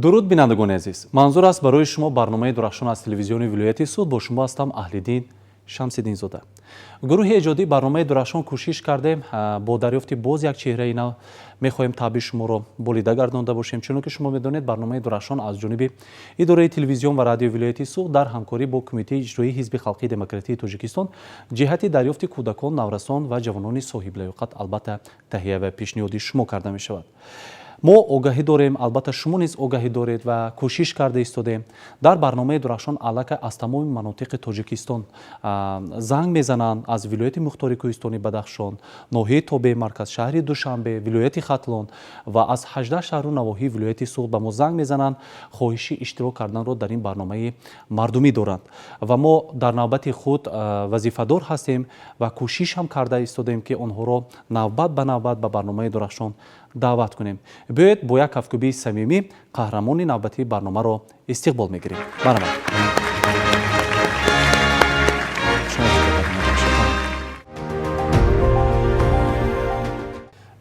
Дуруд, бинандагони азиз! Манзур аст барои шумо барномаи Дурахшон аз телевизиони вилояти Суғд. Бо шумо ҳастам Аҳлиддин Шамсиддинзода. Гурӯҳи эҷодии барномаи Дурахшон кӯшиш кардем, бо дарёфти боз як чеҳраи нав мехоҳем табъи шуморо болида гардонда бошем. Чуно ки шумо медонед, барномаи Дурахшон аз ҷониби идораи телевизион ва радиои вилояти Суғд дар ҳамкорӣ бо Кумитаи иҷроии Ҳизби халқии демократии Тоҷикистон ҷиҳати дарёфти кӯдакон, наврасон ва ҷавонони соҳиблаёқат албатта таҳия ва пешниҳоди шумо карда мешавад. Мо огаҳӣ дорем, албатта шумо низ огаҳӣ доред ва кӯшиш карда истодем. Дар барномаи Дурахшон аллакай аз тамоми манотиқи Тоҷикистон занг мезананд, аз вилояти мухтори кӯҳистони Бадахшон, ноҳияи тобеи марказ, шаҳри Душанбе, вилояти Хатлон ва аз 18 шаҳру навоҳии вилояти Суғд ба мо занг мезананд, хоҳиши иштирок карданро дар ин барномаи мардумӣ доранд ва мо дар навбати худ вазифадор ҳастем ва кӯшиш ҳам карда истодем, ки онҳоро навбат ба навбат ба барномаи Дурахшон даъват кунем. Биёед, бо як кафкӯбии самимӣ қаҳрамони навбатии барномаро истиқбол мегирем. Марҳамат.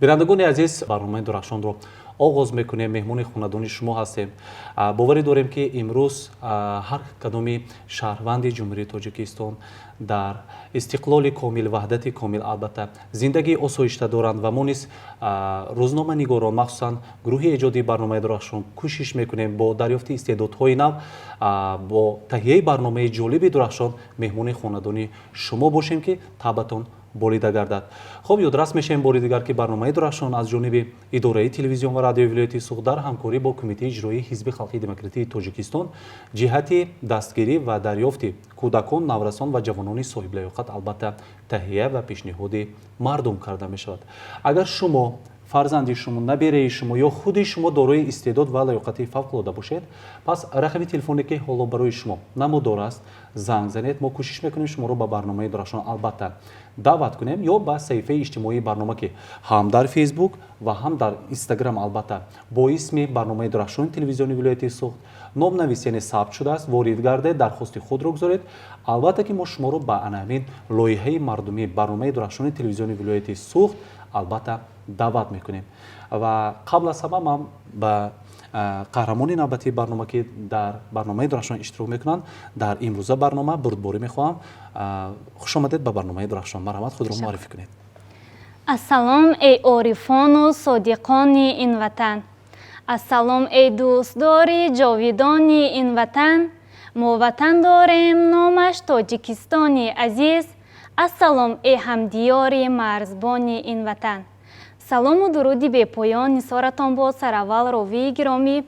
Бинандагони азиз, барномаи Дурахшонро оғоз мекунем. Меҳмони хонадони шумо ҳастем. Боварӣ дорем, ки имрӯз ҳар кадоми шаҳрванди Ҷумҳурии Тоҷикистон дар истиқлоли комил, ваҳдати комил, албатта зиндагии осоишта доранд ва мо низ, рӯзноманигорон, махсусан гурӯҳи эҷодии барномаи Дурахшон, кӯшиш мекунем бо дарёфти истеъдодҳои нав, бо таҳияи барномаи ҷолиби Дурахшон меҳмони хонадони шумо бошем, ки табъатон болида гардад. Хуб, ёдрас мешавем бори дигар, ки барномаи Дурахшон аз ҷониби идораи телевизион ва радиои вилояти Суғд дар ҳамкорӣ бо Кумитаи иҷроии Ҳизби халқии демократии Тоҷикистон ҷиҳати дастгирӣ ва дарёфти кӯдакон, наврасон ва ҷавонони соҳиблаёқат албатта таҳия ва пешниҳоди мардум карда мешавад. Агар шумо, фарзанди шумо, набераи шумо ё худи шумо дорои истеъдод ва лаёқати фавқулода бошед, пас рақами телефоне, ки ҳоло барои шумо намудор аст, занг занед. Мо кӯшиш мекунем шуморо ба барномаи Дурахшон албатта даъват кунем ё ба саҳифаи иҷтимоии барнома, ки ҳам дар Фейсбук ва ҳам дар Инстаграм албатта бо исми барномаи Дурахшони телевизиони вилояти Суғд номнавис, яъне сабт шудааст, ворид гардед, дархости худро гузоред. Албатта ки мо шуморо ба ана ҳамин лоиҳаи мардумӣ, барномаи Дурахшони телевизиони вилояти Суғд албатта даъват мекунем. Ва қабл аз ҳама ман ба қаҳрамони навбатии барнома, ки дар барномаи Дурахшон иштирок мекунанд дар имрӯза барнома, бурдборӣ мехоҳам. Хушомадед ба барномаи Дурахшон. Марҳамат, худро муаррифӣ кунед. Ассалом, эй орифону содиқони ин ватан, ассалом, эй дӯстдори ҷовидони ин ватан. Мо ватан дорем, номаш Тоҷикистони азиз. Ассалом, эй ҳамдиёри марзбони ин ватан. Салому дуруди бепоён нисоратон бод сараввал, ровии гиромӣ,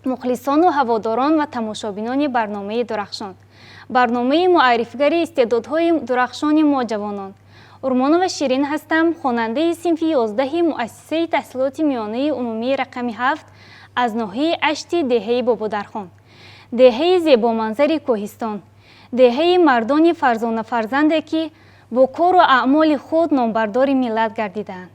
мухлисону ҳаводорон ва тамошобинони барномаи Дурахшон, барномаи муаррифигари истеъдодҳои дурахшони мо ҷавонон. Урмонова Ширин ҳастам, хонандаи синфи 11-и муассисаи таҳсилоти миёнаи умумии рақами 7 аз ноҳияи Ашти, деҳаи Бободархон, деҳаи зебоманзари кӯҳистон, деҳаи мардони фарзонафарзанде, ки бо кору аъмоли худ номбардори миллат гардидаанд.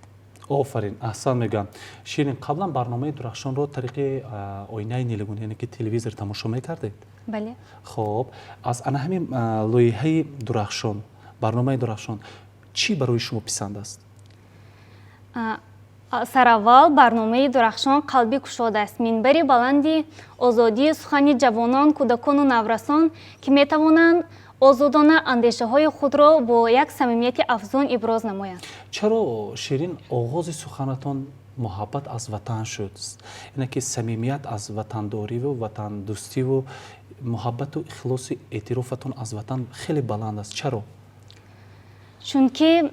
Офарин, аҳсан мегӯям. Ширин, қаблан барномаи Дурахшонро тариқи оинаи нилгун, яъне ки телевизор, тамошо мекардед? Бале. Хоб, аз ана ҳамин лоиҳаи Дурахшон, барномаи Дурахшон чӣ барои шумо писанд аст? Сараввал, барномаи Дурахшон қалби кушод аст, минбари баланди озодии сухани ҷавонон, кӯдакону наврасон, ки метавонанд озодона андешаҳои худро бо як самимияти афзун иброз намоянд. Чаро, Ширин, оғози суханатон муҳаббат аз ватан шуд, ине ки самимият аз ватандориву ватандӯстиву муҳаббату ихлоси эътирофатон аз ватан хеле баланд аст? Чаро? Чунки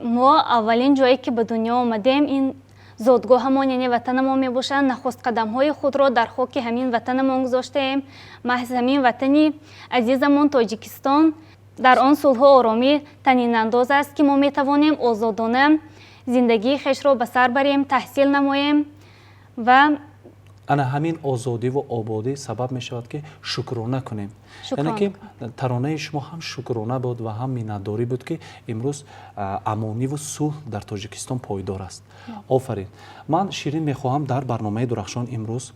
мо аввалин ҷое, ки ба дунё омадем, ин зодгоҳамон, яъне ватанамон мебошад. Нахуст қадамҳои худро дар хоки ҳамин ватанамон гузоштаем. Маҳз ҳамин ватани азизамон Тоҷикистон, дар он сулҳу оромӣ танинандоз аст, ки мо метавонем озодона зиндагии хешро ба сар барем, таҳсил намоем ва Ана ҳамин озодиву ободӣ сабаб мешавад, ки шукрона кунем. Яъне ки таронаи шумо ҳам шукрона буд ва ҳам миннатдорӣ буд, ки имрӯз амониву сулҳ дар Тоҷикистон пойдор аст. Офарин. Ман, Ширин, мехоҳам дар барномаи Дурахшон имрӯз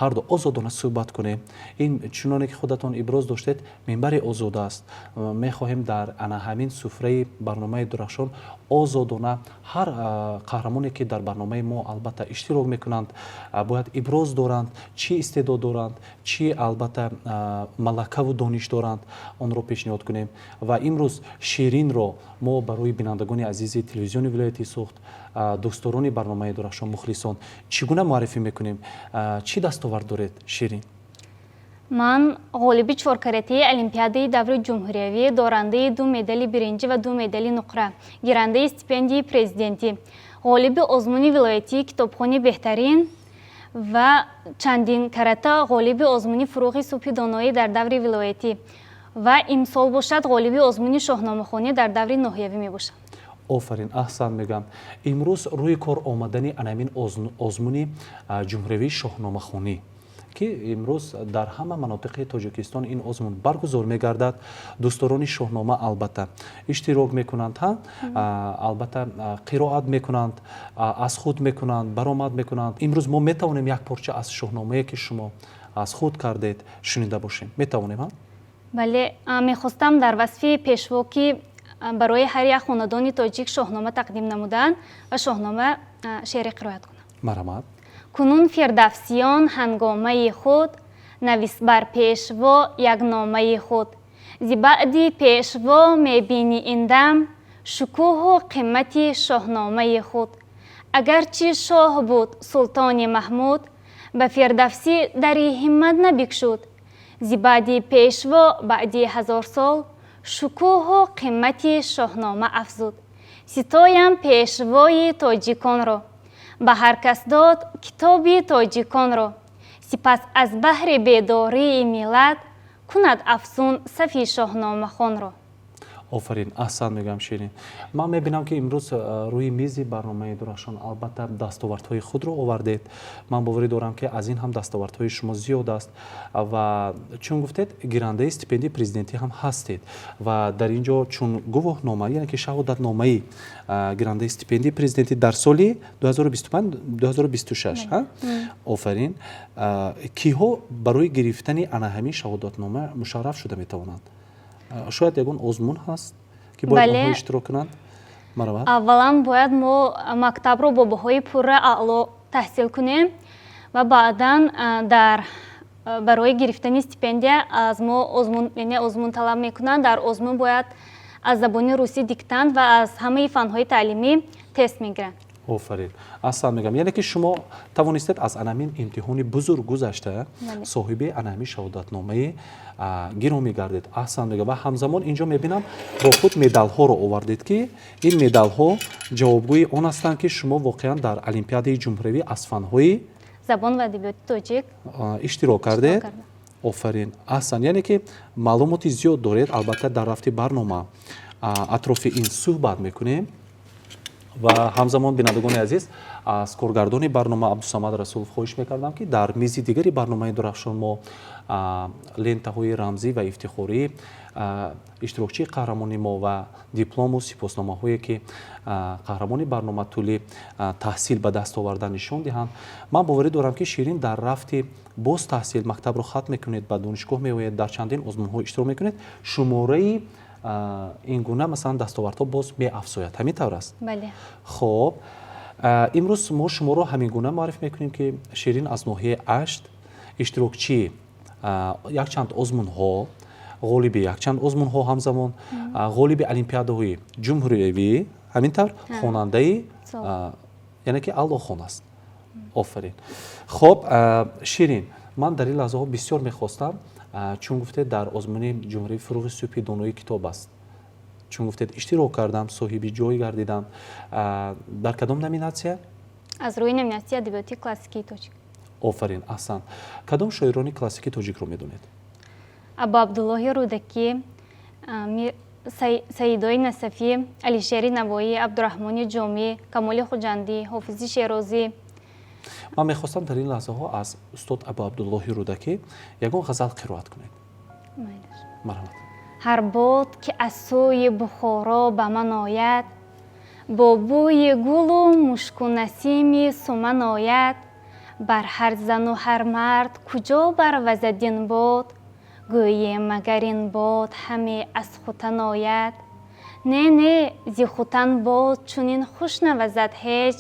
Ҳарду озодона суҳбат кунем. Ин, чуноне ки худатон иброз доштед, минбари озода аст. Мехоҳем дар ана ҳамин суфраи барномаи Дурахшон озодона ҳар қаҳрамоне, ки дар барномаи мо албатта иштирок мекунанд, бояд иброз доранд, чӣ истеъдод доранд, чӣ албатта малакаву дониш доранд, онро пешниҳод кунем. Ва имрӯз Ширинро мо барои бинандагони азизи телевизиони вилояти Суғд, дӯстдорони барномаи Дурахшон, мухлисон чӣ гуна муаррифӣ мекунем? Чӣ дастовард доред, Ширин? Ман ғолиби чоркаратаи олимпиадаи даври ҷумҳуриявӣ, дорандаи ду медали биринҷӣ ва ду медали нуқра, гирандаи стипендияи президентӣ, ғолиби озмуни вилоятии китобхони беҳтарин ва чандин карата ғолиби озмуни Фурӯғи субҳи доноӣ дар даври вилоятӣ ва имсол бошад, ғолиби озмуни шоҳномахонӣ дар даври ноҳиявӣ мебошам. Офарин, аҳсан мегӯям. Имрӯз рӯи кор омадани анамин озмуни ҷумҳуриявии шоҳномахонӣ, ки имрӯз дар ҳама манотиқи Тоҷикистон ин озмун баргузор мегардад, дӯстдорони шоҳнома албатта иштирок мекунанд, ҳа, албатта қироат мекунанд, аз худ мекунанд, баромад мекунанд. Имрӯз мо метавонем як порча аз шоҳномае, ки шумо аз худ кардед, шунида бошем? Метавонем, ҳа? Бале, мехостам дар васфи пешво, ки барои ҳар як хонадони тоҷик шоҳнома тақдим намуданд, ва шоҳнома шеъре қироат кунам. Марҳамат. Кунун фирдавсиён ҳангомаи худ навис бар пешво як номаи худ. Зи баъди пешво мебинӣ ин дам шукӯҳу қимати шоҳномаи худ. Агарчи шоҳ буд султони Маҳмуд, ба фирдавсӣ дари ҳиммат набикшуд. Зи баъди пешво баъди ҳазор сол шукӯҳу қимати шоҳнома афзуд. Ситоям пешвои тоҷиконро, ба ҳар кас дод китоби тоҷиконро. Сипас аз баҳри бедории миллат кунад афзун сафи шоҳномахонро. Офарин, аҳсан мегӯям, Ширин. Ман мебинам, ки имрӯз рӯи мизи барномаи Дурахшон албатта дастовардҳои худро овардед. Ман боварӣ дорам, ки аз ин ҳам дастовардҳои шумо зиёд аст. Ва чун гуфтед, гирандаи стипендияи президентӣ ҳам ҳастед ва дар ин ҷо чун гувоҳнома, яъне ки шаҳодатномаи гирандаи стипендияи президентӣ дар соли 2025 2026. Офарин. Киҳо барои гирифтани ана ҳамин шаҳодатнома мушарраф шуда метавонанд? Шояд ягон озмун ҳаст, ки бояд онҳо иштирок кунанд? Марҳамат. Аввалан бояд мо мактабро бо баҳои пурра аъло таҳсил кунем ва баъдан дар барои гирифтани стипендия аз мо озмун, яъне озмун талаб мекунанд. Дар озмун бояд аз забони русӣ диктант ва аз ҳамаи фанҳои таълимӣ тест мегиранд. Офарин, аҳсан мегӯям. Яъне ки шумо тавонистед аз анамин имтиҳони бузург гузашта, соҳиби анамин шаҳодатномаи гиромӣ гардед. Аҳсан мегӯям. Ва ҳамзамон инҷо мебинам, бо худ медалҳоро овардед, ки ин медалҳо ҷавобгӯи он ҳастанд, ки шумо воқеан дар олимпиадаи ҷумҳуриявӣ аз фанҳои забон ва адабиёти тоҷик иштирок кардед. Офарин, аҳсан. Яъне ки маълумоти зиёд доред. Албатта, дар рафти барнома атрофи ин суҳбат мекунем. Ва ҳамзамон, бинандагони азиз, аз коргардони барнома Абдусамад Расулов хоҳиш мекардам, ки дар мизи дигари барномаи Дурахшон мо лентаҳои рамзӣ ва ифтихории иштирокчии қаҳрамони мо ва диплому сипосномаҳое, ки қаҳрамони барнома тӯли таҳсил ба даст оварда, нишон диҳанд. Ман боварӣ дорам, ки Ширин дар рафти боз таҳсил, мактабро хатм мекунед, ба донишгоҳ меояд, дар чандин озмунҳо иштирок мекунед, шумораи ин гуна, масалан, дастовардҳо боз меафзояд. Ҳамин тавр аст? Бале. Хоб, имрӯз мо шуморо ҳамин гуна муарриф мекунем, ки Ширин аз ноҳияи Ашт, иштирокчии якчанд озмунҳо, ғолиби якчанд озмунҳо, ҳамзамон ғолиби олимпиадаҳои ҷумҳуриявӣ, ҳамин тавр хонандаи, яъне ки аълохон аст. Офарин. Хоб, Ширин, ман дар ин лаҳзаҳо бисёр мехостам, чун гуфтед, дар озмуни ҷумҳурии Фурӯғи субҳи донои китоб аст, чун гуфтед, иштирок кардам, соҳиби ҷой гардидам. Дар кадом номинатсия? Аз рӯи номинатсияи адабиёти классикии тоҷик. Офарин, аҳсан. Кадом шоирони классикии тоҷикро медонед? Абу Абдуллоҳи Рӯдакӣ, Саидои Насафӣ, Алишери Навоӣ, Абдураҳмони Ҷомӣ, Камоли Хуҷандӣ, Ҳофизи Шерозӣ. Ман мехостам дар ин лаҳзаҳо аз устод Абу Абдуллоҳи Рӯдакӣ ягон ғазал қироат кунед. Марҳамат. Ҳар бод, ки аз сӯи Бухоро ба ман ояд, бо бӯи гулу мушку насими суман ояд. Бар ҳар зану ҳар мард куҷо барвазад ин бод? Гӯем, магар ин бод ҳаме аз Хутан ояд? Не, не, зи Хутан бод чунин хуш навазад ҳеҷ,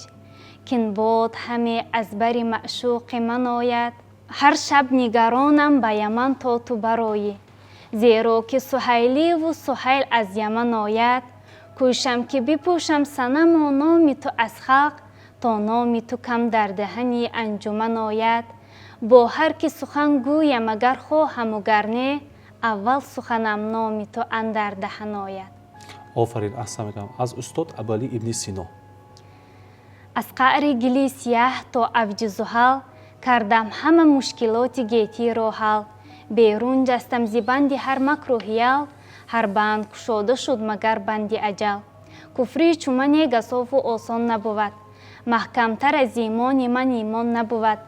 кин бод ҳаме аз бари маъшуқи ман ояд. Ҳар шаб нигаронам ба Яман то ту бароӣ, зеро ки Суҳайливу Суҳайл аз Яман ояд. Кӯшам, ки бипӯшам, санамо, номи ту аз халқ, то номи ту кам дар даҳани анҷуман ояд. Бо ҳар ки сухан гӯям, агар хоҳаму гар не, аввал суханам номи ту андар даҳан ояд. Офарин, аҳсан мекунам. Аз устод Абуалӣ ибни Сино. Аз қаъри гили сияҳ то авҷи зуҳал кардам ҳама мушкилоти гетиро ҳал. Берун ҷастам зи банди ҳар макру ҳиял, ҳар банд кушода шуд, магар банди аҷал. Куфри чу мане гасофу осон набувад, маҳкамтар аз имони ман имон набувад.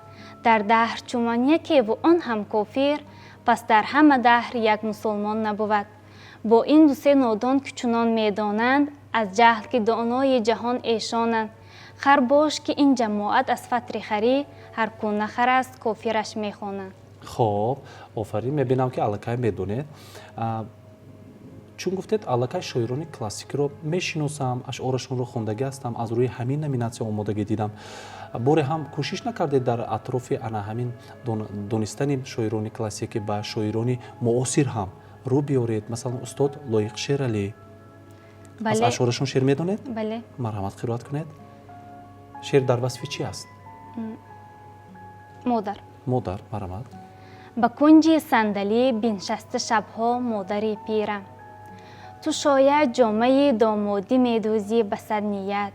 Дар даҳр чу ман якеву он ҳам кофир, пас дар ҳама даҳр як мусулмон набувад. Бо ин дусе нодон, ки чунон медонанд, аз ҷаҳл ки донои ҷаҳон эшонанд. Хар бош, ки ин ҷамоат аз фатри харӣ, ҳар ку на хар аст, кофираш мехонанд. Хоб, офарин, мебинам, ки аллакай медонед. Чун гуфтед, аллакай шоирони классикиро мешиносам, ашъорашонро хондагӣ ҳастам, аз рӯи ҳамин номинатсия омодагӣ дидам. Боре ҳам кӯшиш накардед дар атрофи ана ҳамин донистани шоирони классикӣ ба шоирони муосир ҳам рӯ биёред? Масалан, устод Лоиқ Шералӣ, аз ашъорашон шеър медонед? Бале. Марҳамат, қироат кунед. Шеър дар васфи чӣ аст? Модар. Модар, марҳамат. Ба кунҷи сандалӣ биншаста шабҳо модари пирам, ту шояд ҷомаи домодӣ медӯзӣ ба сад ният,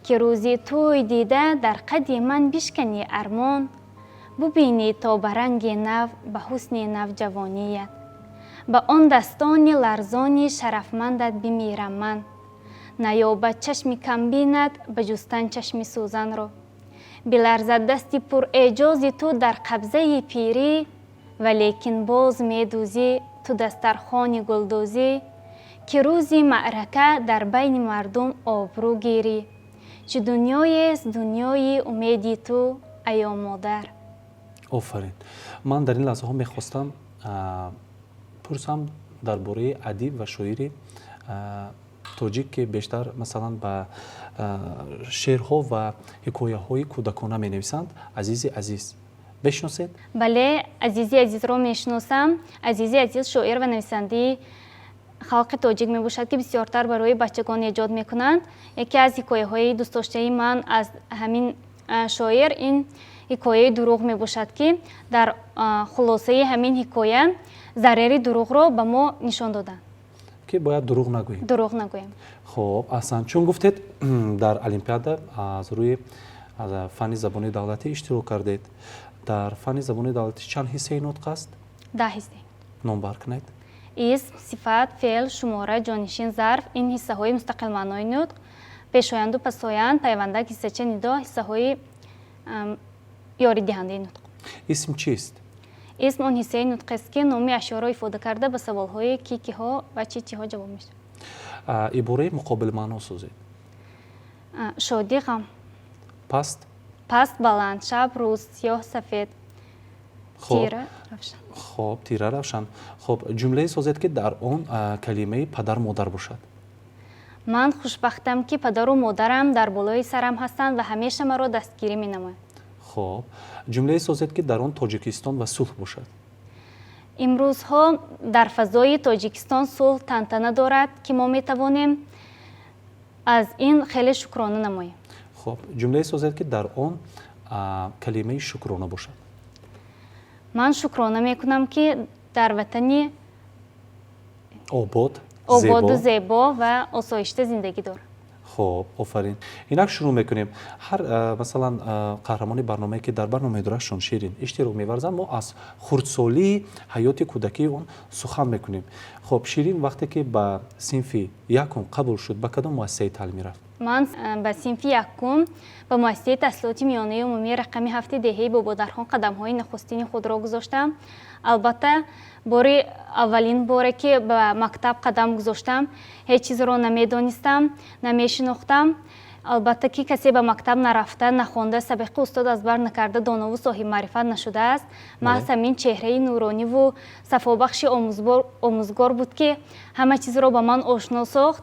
ки рӯзи тӯй дида дар қади ман бишканӣ армон, бубинӣ то ба ранги нав, ба ҳусни нав ҷавоният. Ба он дастони ларзони шарафмандат бимирам ман, наёбад чашми камбинат ба ҷустан чашми сӯзанро. Биларзад дасти пурэъҷози ту дар қабзаи пирӣ, валекин боз медӯзӣ ту дастархони гулдӯзӣ, ки рӯзи маърака дар байни мардум обрӯ гирӣ. Чӣ дунёест дунёи умеди ту, аё модар! Офарин. Ман дар ин лаҳзаҳо мехостам пурсам дар бораи адиб ва шоири тоҷик, ки бештар, масалан, ба шеърҳо ва ҳикояҳои кӯдакона менависанд, Азизи Азиз. Мешиносед? Бале, Азизи Азизро мешиносам. Азизи Азиз шоир ва нависандаи халқи тоҷик мебошад, ки бисёртар барои бачагон эҷод мекунанд. Яке аз ҳикояҳои дӯстдоштаи ман аз ҳамин шоир ин ҳикояи «Дурӯғ» мебошад, ки дар хулосаи ҳамин ҳикоя зарари дурӯғро ба мо нишон доданд. Ки бояд дурӯғ нагӯем. Дурӯғ нагӯем. Хоб, аҳсан. Чун гуфтед, дар олимпиада аз рӯи фанни забони давлатӣ иштирок кардед. Дар фанни забони давлатӣ чанд ҳиссаи нутқ аст? 10 ҳисса. Номбар кунед. Исм, сифат, феъл, шумора, ҷонишин, зарф — ин ҳиссаҳои мустақилмаънои нутқ, пешоянду пасоянд, пайвандак, ҳиссача, нидо — ҳиссаҳои ёридиҳандаи нутқ. Исм чист? Исм он ҳиссаи нутқест, ки номи ашёро ифода карда, ба саволҳои ки, киҳо ва чӣ, чиҳо ҷавоб мешавад. Ибораи муқобилмаъно созед. Шодӣ, ғам. Паст? Паст, баланд, шаб, рӯз, сиёҳ, сафед, тира, равшан. Хоб, тира, равшан. Хоб, ҷумлае созед, ки дар он калимаи падар, модар бошад. Ман хушбахтам, ки падару модарам дар болои сарам ҳастанд ва ҳамеша маро дастгирӣ менамоянд. Хоб, ҷумлае созед, ки дар он Тоҷикистон ва сулҳ бошад. Имрӯзҳо дар фазои Тоҷикистон сулҳ тантана дорад, ки мо метавонем аз ин хеле шукрона намоем. Хоб, ҷумлае созед, ки дар он калимаи шукрона бошад. Ман шукрона мекунам, ки дар ватани обод. Ободу зебо ва осоишта зиндагӣ дорам. Хоб, офарин. Инак шурӯъ мекунем. Ҳар, масалан, қаҳрамони барномае, ки дар барномаи «Дурахшон» Ширин иштирок меварзанд, мо аз хурдсолии ҳаёти кӯдакии он сухан мекунем. Хоб, Ширин вақте ки ба синфи якум қабул шуд, ба кадом муассисаи таълимӣ рафт? Ман ба синфи якум ба муассисаи таҳсилоти миёнаи умумии рақами ҳафти деҳаи Бободархон қадамҳои нахустини худро гузоштам. Албатта, бори аввалин боре, ки ба мактаб қадам гузоштам, ҳеҷ чизро намедонистам, намешинохтам. Албатта, ки касе ба мактаб нарафта, нахонда, сабиқи устод аз бар накарда, донову соҳибмаърифат нашудааст. Маҳз ҳамин чеҳраи нурониву сафобахши омӯзгор буд, ки ҳама чизро ба ман ошно сохт,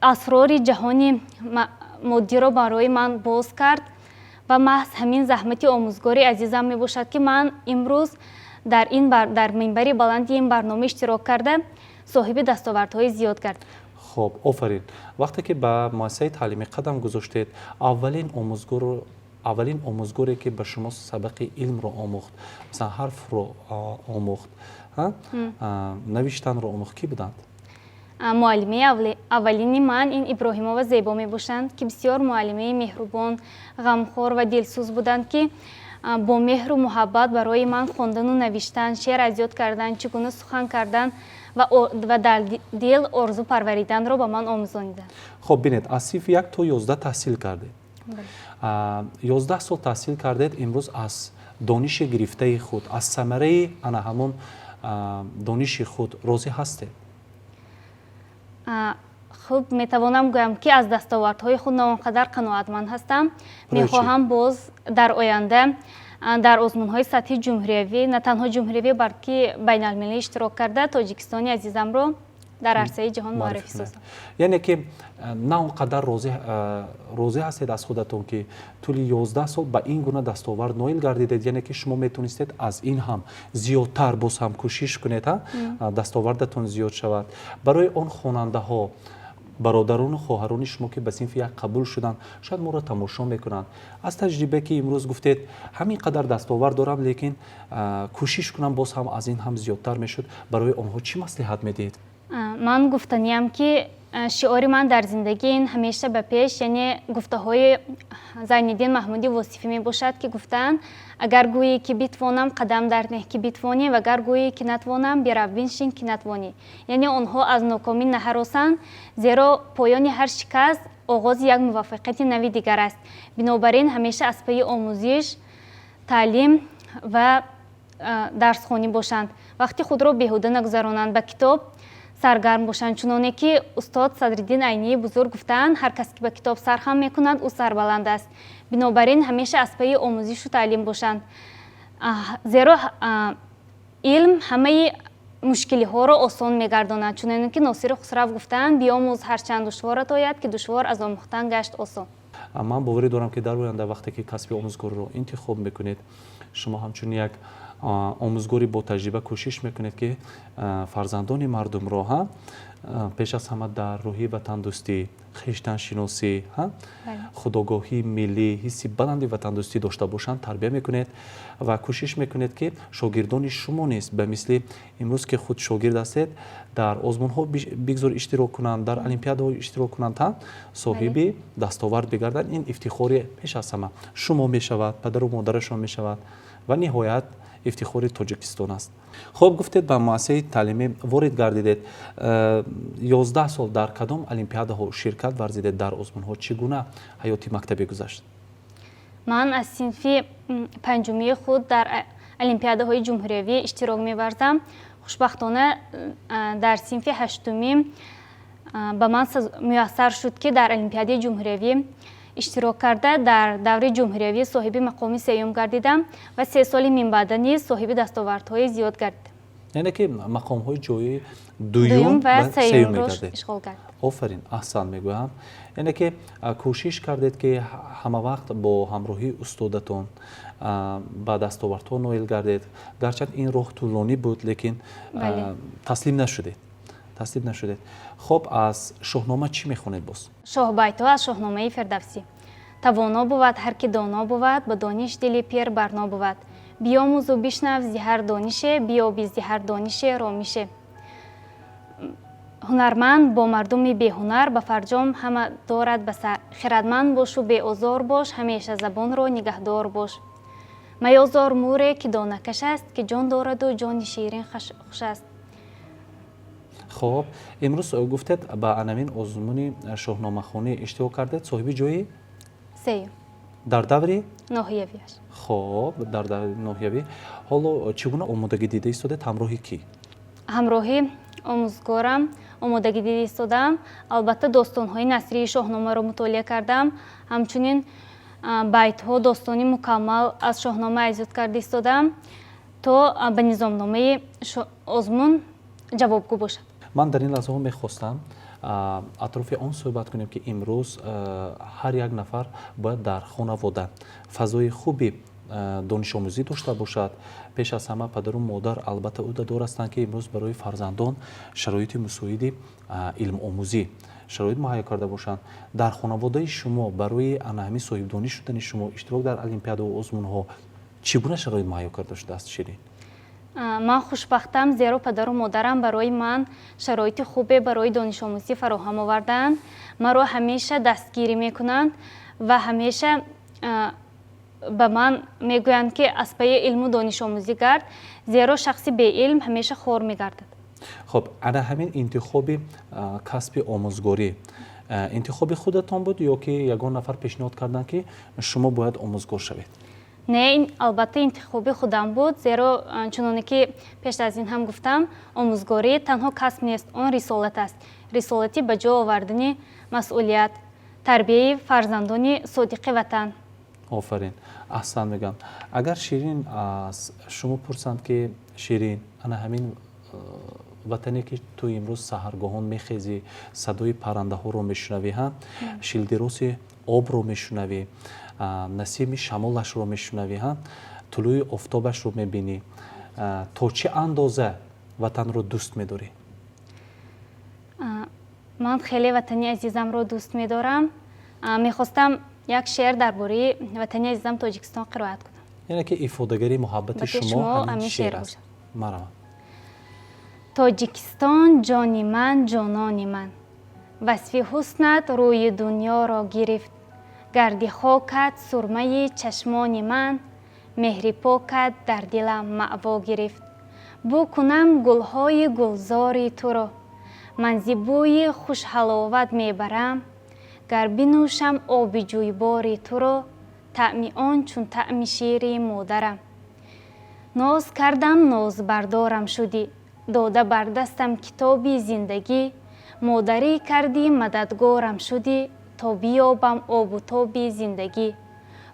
асрори ҷаҳони моддиро барои ман боз кард ва маҳз ҳамин заҳмати омӯзгори азизам мебошад, ки ман имрӯз дар минбари баланди ин барнома иштирок карда, соҳиби дастовардҳои зиёд гардидам. Хоб, офарин. Вақте ки ба муассисаи таълимӣ қадам гузоштед, аввалин омӯзгоре, ки ба шумо сабақи илмро омӯхт, масалан, ҳарфро омӯхт, навиштанро омӯхт, кӣ буданд? Муаллимаи аввалини ман ин Иброҳимова Зебо мебошанд, ки бисёр муаллимаи меҳрубон, ғамхор ва дилсӯз буданд, ки бо меҳру муҳаббат барои ман хондану навиштан, шеър аз ёд кардан, чӣ гуна сухан кардан ва дар дил орзу парвариданро ба ман омӯзониданд. Хоб, бинед, аз синфи 1 то 11 таҳсил кардед, 11 сол таҳсил кардед. Имрӯз аз дониши гирифтаи худ, аз самараи ана ҳамон дониши худ розӣ ҳастед? Хуб, метавонам гӯям, ки аз дастовардҳои худ на он қадар қаноатманд ҳастам. Мехоҳам боз дар оянда дар озмунҳои сатҳи ҷумҳуриявӣ, на танҳо ҷумҳуриявӣ, балки байналмилалӣ иштирок карда, Тоҷикистони азизамро дар арсаи ҷаҳон муаррифӣ созам. Яъне ки на он қадар розӣ ҳастед аз худатон, ки тӯли 11 сол ба ин гуна дастовард ноил гардидед. Яъне ки шумо метавонистед аз ин ҳам зиёдтар боз ҳам кӯшиш кунед, дастовардатон зиёд шавад. Барои он хонандаҳо, бародарону хоҳарони шумо, ки ба синфи 1 қабул шуданд, шояд моро тамошо мекунанд, аз таҷрибе, ки имрӯз гуфтед, ҳамин қадар дастовард дорам, лекин кӯшиш кунам, боз ҳам аз ин ҳам зиёдтар мешуд, барои онҳо чӣ маслиҳат медиҳед? Ман гуфтаниям, ки шиори ман дар зиндагӣ ин «Ҳамеша ба пеш», яъне гуфтаҳои Зайниддин Маҳмуди Восифӣ мебошад, ки гуфтаанд: «Агар гӯӣ, ки битвонам, қадам дар неҳ, ки битвонӣ, ва агар гӯӣ, ки натвонам, бирав биншин, ки натвонӣ». Яъне онҳо аз нокомӣ наҳаросанд, зеро поёни ҳар шикаст оғози як муваффақияти нави дигар аст. Бинобар ин ҳамеша аз пайи омӯзиш, таълим ва дарсхонӣ бошанд, вақти худро беҳуда нагузаронанд, ба китоб саргарм бошанд. Чуноне ки устод Садриддин Айнии бузург гуфтаанд: «Ҳар кас, ки ба китоб сархам мекунад, ӯ сарбаланд аст». Бинобар ин ҳамеша аз пайи омӯзишу таълим бошанд, зеро илм ҳамаи мушкилиҳоро осон мегардонад. Чуноне ки Носири Хусрав гуфтаанд: «Биомӯз, ҳарчанд душворат ояд, ки душвор аз омӯхтан гашт осон». Ман боварӣ дорам, ки дар оянда, вақте ки касби омӯзгорро интихоб мекунед, шумо ҳамчун як омӯзгори ботаҷриба кӯшиш мекунед, ки фарзандони мардумро пеш аз ҳама дар рӯҳи ватандӯстӣ, хештаншиносӣ, худогоҳии миллӣ, ҳисси баланди ватандӯстӣ дошта бошанд, тарбия мекунед ва кӯшиш мекунед, ки шогирдони шумо низ ба мисли имрӯз, ки худ шогирд ҳастед, дар озмунҳо бигзор иштирок кунанд, дар олимпиадаҳо иштирок кунанд, соҳиби дастовард бигарданд. Ин ифтихори пеш аз ҳама шумо мешавад, падару модарашон мешавад ва ниҳоят ифтихори Тоҷикистон аст. Хуб, гуфтед, ба муассисаи таълимӣ ворид гардидед. 11 сол дар кадом олимпиадаҳо ширкат варзидед, дар озмунҳо? Чӣ гуна ҳаёти мактабӣ гузашт? Ман аз синфи панҷумии худ дар олимпиадаҳои ҷумҳуриявӣ иштирок меварзам. Хушбахтона, дар синфи ҳаштумӣ ба ман муяссар шуд, ки дар олимпиадаи ҷумҳуриявӣ иштирок карда, дар даври ҷумҳуриявӣ соҳиби мақоми сеюм гардидам ва 3 соли минбаъда низ соҳиби дастовардҳои зиёд гардидам. Яъне ки мақомҳои ҷои дуюм ва сеюмро ишғол кард. Офарин, аҳсан мегӯям. Яъне ки кӯшиш кардед, ки ҳама вақт бо ҳамроҳии устодатон ба дастовардҳо ноил гардед. Гарчанд ин роҳ тӯлонӣ буд, лекин таслим нашудед, таслим нашудед. Хоб, аз Шоҳнома чӣ мехонед боз? Шоҳбайтҳо аз Шоҳномаи Фирдавсӣ. Тавоно бувад, ҳар ки доно бувад, ба дониш дили пир барно бувад. Биёмӯзу бишнав зи ҳар донише, биёби зи ҳар донише ромише. Ҳунарманд бо мардуми беҳунар ба фарҷом ҳама дорад ба сар. Хирадманд бошу беозор бош, ҳамеша забонро нигаҳдор бош. Маёзор мӯре, ки донакаш аст, ки ҷон дораду ҷони ширин хуш аст. Хоб, имрӯз гуфтед, ба анамин озмуни шоҳномахонӣ иштирок кардед, соҳиби ҷои сеюм дар даври ноҳиявиаш. Хоб, дар даври ноҳиявӣ. Ҳоло чӣ гуна омодагӣ дида истодед, ҳамроҳи кӣ? Ҳамроҳи омӯзгорам омодагӣ дида истодаам. Албатта, достонҳои насрии Шоҳномаро мутолиа кардам, ҳамчунин байтҳо, достони мукаммал аз Шоҳнома аз ёд карда истодаам, то ба низомномаи озмун ҷавобгӯ бошад. Ман дар ин лаҳзаҳо мехостам атрофи он суҳбат кунем, ки имрӯз ҳар як нафар бояд дар хонавода фазои хуби донишомӯзӣ дошта бошад. Пеш аз ҳама падару модар албатта ӯҳдадор ҳастанд, ки имрӯз барои фарзандон шароити мусоиди илмомӯзӣ шароит муҳайё карда бошанд. Дар хонаводаи шумо барои ана ҳамин соҳибдониш шудани шумо, иштирок дар олимпиадаву озмунҳо чӣ гуна шароит муҳайё карда шудааст, Ширин? Ман хушбахтам, зеро падару модарам барои ман шароити хубе барои донишомӯзӣ фароҳам овардаанд. Маро ҳамеша дастгирӣ мекунанд ва ҳамеша ба ман мегӯянд, ки аз пайи илму донишомӯзӣ гард, зеро шахси беилм ҳамеша хор мегардад. Хуб, ана ҳамин интихоби касби омӯзгорӣ интихоби худатон буд ё ки ягон нафар пешниҳод карданд, ки шумо бояд омӯзгор шавед? Не, ин албатта интихоби худам буд, зеро, чуноне ки пеш аз ин ҳам гуфтам, омӯзгорӣ танҳо касб нест, он рисолат аст, рисолати ба ҷо овардани масъулият, тарбияи фарзандони содиқи ватан. Офарин, аҳсан мегӯям. Агар, Ширин, аз шумо пурсанд, ки Ширин, ана ҳамин ватане, ки ту имрӯз саҳаргоҳон мехезӣ, садои паррандаҳоро мешунавӣ, ҳа, шилдироси обро мешунавӣ, насими шамолашро мешунавӣ, ҳа, тулӯи офтобашро мебинӣ, то чӣ андоза ватанро дӯст медорӣ? Ман хеле ватани азизамро дӯст медорам. Мехостам як шеър дар бораи ватани азизам Тоҷикистон қироат кунам. Яъне ки ифодагари муҳаббати шумо ҳамин шеър аст. Марҳамат. Тоҷикистон, ҷони ман, ҷонони ман, васфи ҳуснат рӯи дунёро гирифт. Гарди хокат сурмаи чашмони ман, меҳри покат дар дилам маъво гирифт. Бӯ кунам гулҳои гулзори туро, ман зи бӯи хушҳаловат мебарам. Гар бинӯшам оби ҷӯйбори туро, таъми он чун таъми шири модарам. Ноз кардам, нозбардорам шудӣ, дода бар дастам китоби зиндагӣ. Модарӣ кардӣ, мададгорам шудӣ, то биёбам обу тоби зиндагӣ.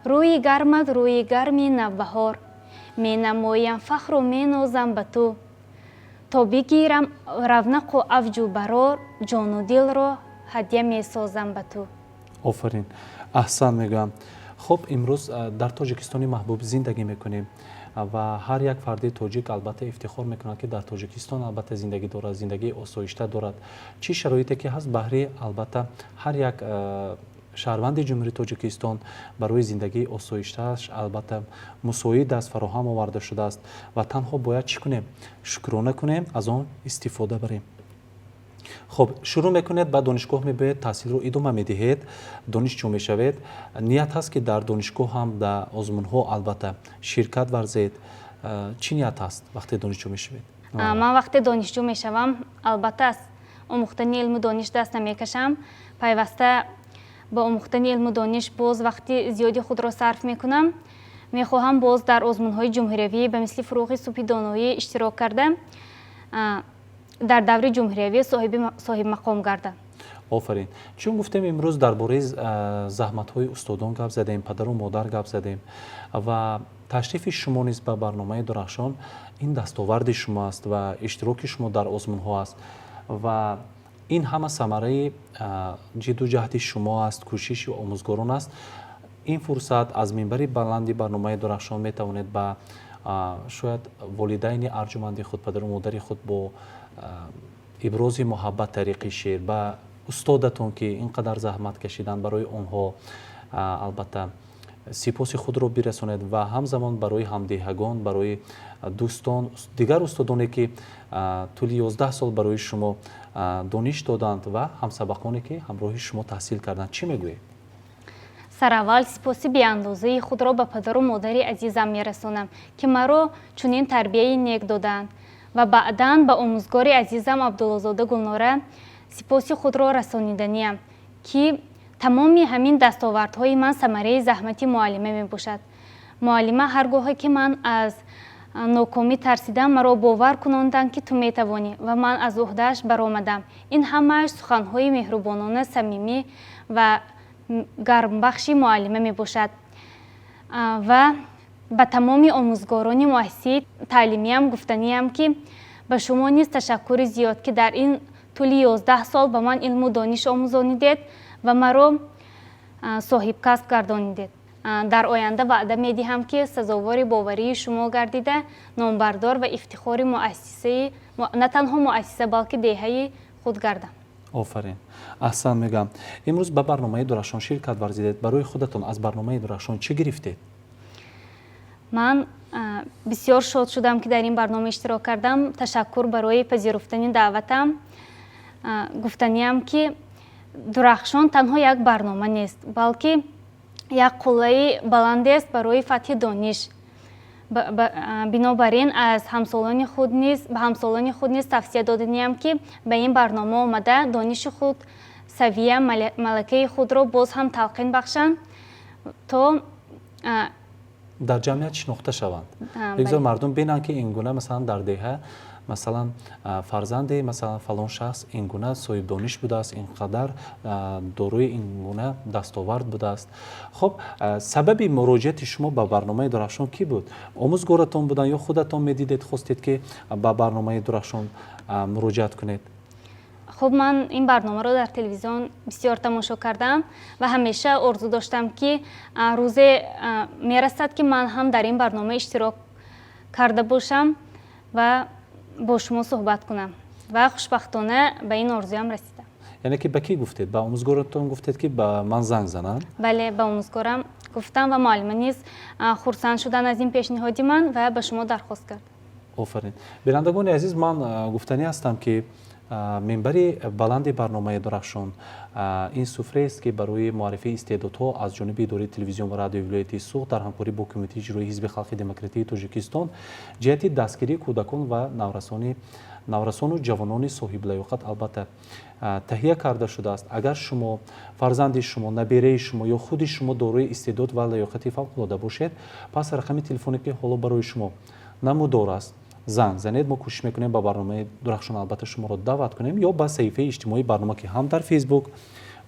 Рӯи гармат рӯи гарми навбаҳор, менамоям фахру менозам ба ту. То бигирам равнақу авҷу барор, ҷону дилро ҳадя месозам ба ту. Офарин, аҳсан мегӯям. Хуб, имрӯз дар Тоҷикистони маҳбуб зиндагӣ мекунем ва ҳар як фарди тоҷик албатта ифтихор мекунад, ки дар Тоҷикистон албатта зиндагӣ дорад, зиндагии осоишта дорад. Чӣ шароите ки ҳаст, баҳри албатта ҳар як шаҳрванди Ҷумҳурии Тоҷикистон барои зиндагии осоиштааш албатта мусоид аст, фароҳам оварда шудааст ва танҳо бояд чӣ кунем? Шукрона кунем, аз он истифода барем. Хуб, шурӯъ мекунед, ба донишгоҳ мебиёед, таҳсилро идома медиҳед, донишҷӯ мешавед. Ният ҳаст, ки дар донишгоҳ ҳам дар озмунҳо албатта ширкат варзед? Чӣ ният ҳаст, вақте донишҷӯ мешавед? Ман вақте донишҷӯ мешавам, албатта, аз омӯхтани илму дониш даст намекашам. Пайваста ба омӯхтани илму дониш боз вақти зиёди худро сарф мекунам. Мехоҳам боз дар озмунҳои ҷумҳуриявӣ ба мисли «Фурӯғи субҳи доноӣ» иштирок карда, дар даври ҷумҳуриявӣ соҳибмақом гардам. Офарин. Чун гуфтем, имрӯз дар бораи заҳматҳои устодон гап задем, падару модар гап задем ва ташрифи шумо низ ба барномаи «Дурахшон» ин дастоварди шумо аст ва иштироки шумо дар озмунҳо аст ва ин ҳама самараи ҷидду ҷаҳди шумо аст, кӯшиши омӯзгорон аст. Ин фурсат аз минбари баланди барномаи «Дурахшон» метавонед ба шояд волидайни арҷуманди худ, падару модари худ бо ибрози муҳаббат тариқи шеър, ба устодатон, ки ин қадар заҳмат кашиданд, барои онҳо албатта сипоси худро бирасонед ва ҳамзамон барои ҳамдеҳагон, барои дӯстон, дигар устодоне, ки тӯли 11 сол барои шумо дониш доданд ва ҳамсабақоне, ки ҳамроҳи шумо таҳсил карданд, чӣ мегӯед? Сараввал сипоси беандозаи худро ба падару модари азизам мерасонам, ки маро чунин тарбияи нек додаанд, ва баъдан ба омӯзгори азизам Абдуллозода Гулнора сипоси худро расониданиям, ки тамоми ҳамин дастовардҳои ман самараи заҳмати муаллима мебошад. Муаллима ҳар гоҳе ки ман аз Нокомӣ тарсидам, маро бовар кунонданд, ки ту метавонӣ, ва ман аз уҳдааш баромадам. Ин ҳамааш суханҳои меҳрубонона, самимӣ ва гармбахши муаллима мебошад. Ва ба тамоми омӯзгорони муассисаи таълимиям гуфтаниям, ки ба шумо низ ташаккури зиёд, ки дар ин тӯли 11 сол ба ман илму дониш омӯзонидед ва маро соҳибкасб гардонидед. Дар оянда ваъда медиҳам, ки сазовори боварии шумо гардида, номбардор ва ифтихори муассисаи, на танҳо муассиса, балки деҳаи худ гардам. Офарин, аҳсан мегӯям. Имрӯз ба барномаи Дурахшон ширкат варзидед. Барои худатон аз барномаи Дурахшон чӣ гирифтед? Ман бисёр шод шудам, ки дар ин барнома иштирок кардам. Ташаккур барои пазируфтани даъватам. Гуфтаниям, ки Дурахшон танҳо як барнома нест, балки як қуллаи баландест барои фатҳи дониш. Бинобар ин аз ҳамсолони худ низ, ба ҳамсолони худ низ тавсия доданиям, ки ба ин барнома омада, дониши худ, савия, малакаи худро боз ҳам талқин бахшанд, то дар ҷамъият шинохта шаванд. Бигзор мардум бинанд, ки ин гуна, масалан, дар деҳа, масалан, фарзанди, масалан, фалон шахс ин гуна соҳибдониш будааст, ин қадар дорои ин гуна дастовард будааст. Хуб, сабаби муроҷиати шумо ба барномаи Дурахшон кӣ буд? Омӯзгоратон буданд ё худатон медидед, хостед, ки ба барномаи Дурахшон муроҷиат кунед? Хуб, ман ин барномаро дар телевизион бисёр тамошо кардам ва ҳамеша орзу доштам, ки рӯзе мерасад, ки ман ҳам дар ин барнома иштирок карда бошам ва бо шумо суҳбат кунам, ва хушбахтона ба ин орзуям расидам. Яъне ки ба кӣ гуфтед? Ба омӯзгоратон гуфтед, ки ба ман занг зананд? Бале, ба омӯзгорам гуфтам ва муаллима низ хурсанд шуданд аз ин пешниҳоди ман ва ба шумо дархост кард. Офарин. Бинандагони азиз, ман гуфтанӣ ҳастам, ки минбари баланди барномаи Дурахшон ин суфреест, ки барои муаррифии истеъдодҳо аз ҷониби идораи телевизион ва радиои вилояти Суғд дар ҳамкорӣ бо Кумитаи иҷроии Ҳизби халқи демократии Тоҷикистон ҷиҳати дастгирии кӯдакон ва наврасону ҷавонони соҳиблаёқат албатта таҳия карда шудааст. Агар шумо, фарзанди шумо, набераи шумо ё худи шумо дорои истеъдод ва лаёқати фавқулода бошед, пас рақами телефоне, ки ҳоло барои шумо намудор аст, занг занед. Мо кӯшиш мекунем ба барномаи Дурахшон албатта шуморо даъват кунем ё ба саҳифаи иҷтимоии барнома, ки ҳам дар Фейсбук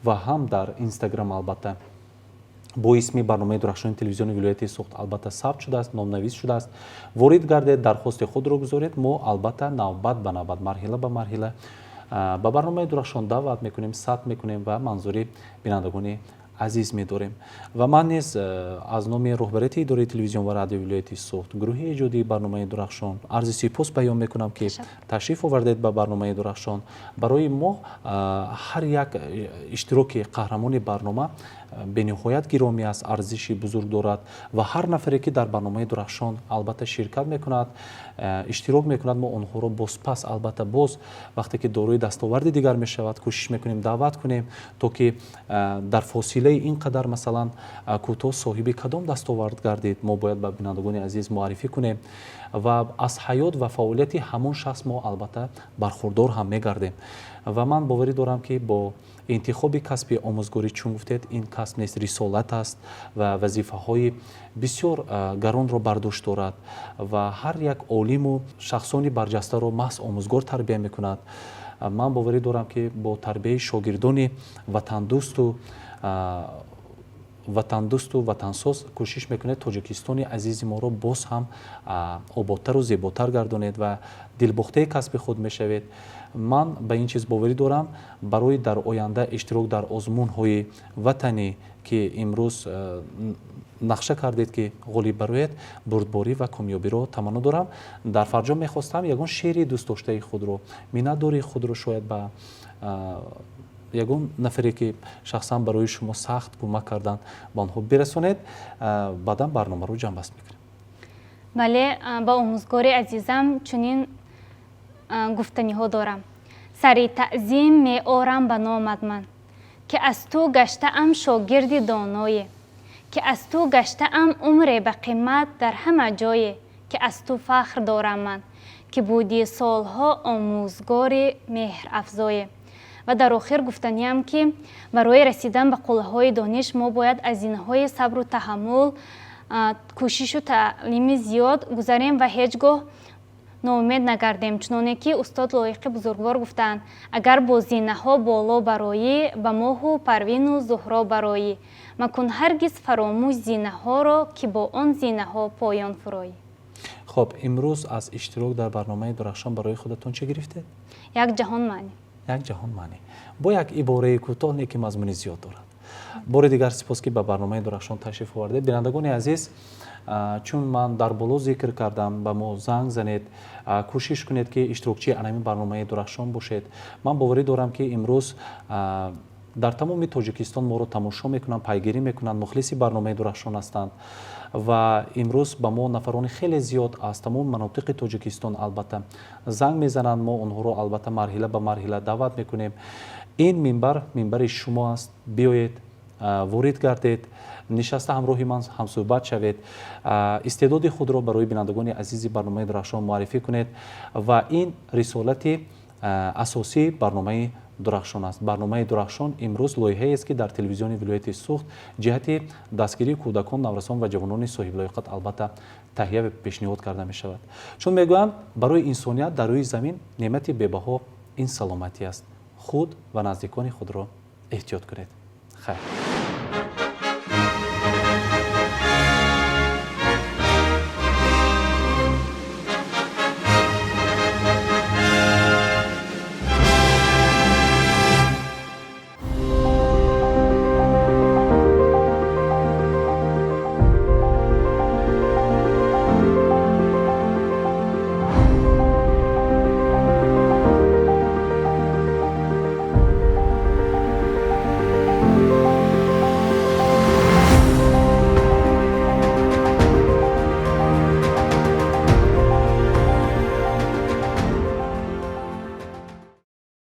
ва ҳам дар Инстаграм албатта бо исми барномаи Дурахшони телевизиони вилояти Суғд албатта сабт шудааст, номнавис шудааст, ворид гардед, дархости худро гузоред. Мо албатта навбат ба навбат, марҳила ба марҳила ба барномаи Дурахшон даъват мекунем, сабт мекунем ва манзури бинандагони азиз медорем. Ва ман низ аз номи роҳбарияти идораи телевизион ва радиои вилояти Суғд, гурӯҳи эҷодии барномаи Дурахшон арзи сипос баён мекунам, ки ташриф овардед ба барномаи Дурахшон. Барои мо ҳар як иштироки қаҳрамони барнома бениҳоят гиромӣ аст, арзиши бузург дорад ва ҳар нафаре, ки дар барномаи Дурахшон албатта ширкат мекунад, иштирок мекунад, мо онҳоро бозпас албатта боз вақте ки дорои дастоварди дигар мешавад, кӯшиш мекунем даъват кунем, то ки дар фосилаи ин қадар, масалан, кӯтоҳ соҳиби кадом дастовард гардид, мо бояд ба бинандагони азиз муаррифӣ кунем ва аз ҳаёт ва фаъолияти ҳамон шахс мо албатта бархурдор ҳам мегардем. Ва ман боварӣ дорам, ки бо интихоби касби омӯзгорӣ, чун гуфтед, ин касб нест, рисолат аст ва вазифаҳои бисёр гаронро бар дӯш дорад ва ҳар як олиму шахсони барҷастаро маҳз омӯзгор тарбия мекунад. Ман боварӣ дорам, ки бо тарбияи шогирдони ватандӯсту ватансоз кӯшиш мекунед Тоҷикистони азизи моро боз ҳам ободтару зеботар гардонед ва дилбохтаи касби худ мешавед. Ман ба ин чиз боварӣ дорам. Барои дар оянда иштирок дар озмунҳои ватанӣ, ки имрӯз нақша кардед, ки ғолиб бароед, бурдборӣ ва комёбиро таманно дорам. Дар фарҷом мехостам ягон шеъри дӯстдоштаи худро, миннатдории худро шояд ба ягон нафаре, ки шахсан барои шумо сахт кӯмак карданд, ба онҳо бирасонед. Баъдан барномаро ҷамъбаст мекунем. Бале, ба омӯзгори азизам чунин гуфтаниҳо дорам: сари таъзим меорам ба номат ман, ки аз ту гаштаам шогирди доное, ки аз ту гаштаам умре ба қимат дар ҳама ҷое, ки аз ту фахр дорам ман, ки будӣ солҳо омӯзгори меҳрафзое. Ва дар охир гуфтаниам, ки барои расидан ба қуллаҳои дониш мо бояд аз зинаҳои сабру таҳаммул Кӯшишу таълими зиёд гузарем ва ҳеҷ гоҳ ноумед нагардем, чуноне ки устод Лоиқи бузургвор гуфтаанд: «Агар бо зинаҳо боло бароӣ, ба моҳу Парвину Зуҳро бароӣ, макун ҳаргиз фаромӯш зинаҳоро, ки бо он зинаҳо поён фуроӣ». Хуб, имрӯз аз иштирок дар барномаи Дурахшон барои худатон чӣ гирифтед? Як ҷаҳон маънӣ. Як ҷаҳон маънӣ бо як ибораи кӯтоҳ, не ки мазмуни зиёд дорад. Бори дигар сипос, ки ба барномаи Дурахшон ташриф овардед. Бинандагони азиз, чун ман дар боло зикр кардам, ба мо занг занед, кӯшиш кунед, ки иштирокчии анамин барномаи Дурахшон бошед. Ман боварӣ дорам, ки имрӯз дар тамоми Тоҷикистон моро тамошо мекунанд, пайгирӣ мекунанд, мухлиси барномаи Дурахшон ҳастанд ва имрӯз ба мо нафарони хеле зиёд аз тамоми манотиқи Тоҷикистон албатта занг мезананд. Мо онҳоро албатта марҳила ба марҳила даъват мекунем. Ин минбар минбари шумо аст. Биёед, ворид гардед, нишаста ҳамроҳи ман ҳамсӯҳбат шавед, истеъдоди худро барои бинандагони азизи барномаи Дурахшон муаррифӣ кунед ва ин рисолати асосии барномаи Дурахшон аст. Барномаи Дурахшон имрӯз лоиҳаест, ки дар телевизиони вилояти Суғд ҷиҳати дастгирии кӯдакон, наврасон ва ҷавонони соҳиблоиқат албатта таҳия ва пешниҳод карда мешавад. Чун мегӯянд, барои инсоният дар рӯи замин неъмати бебаҳо ин саломатӣ аст. Худ ва наздикони худро эҳтиёт кунед. Хайр.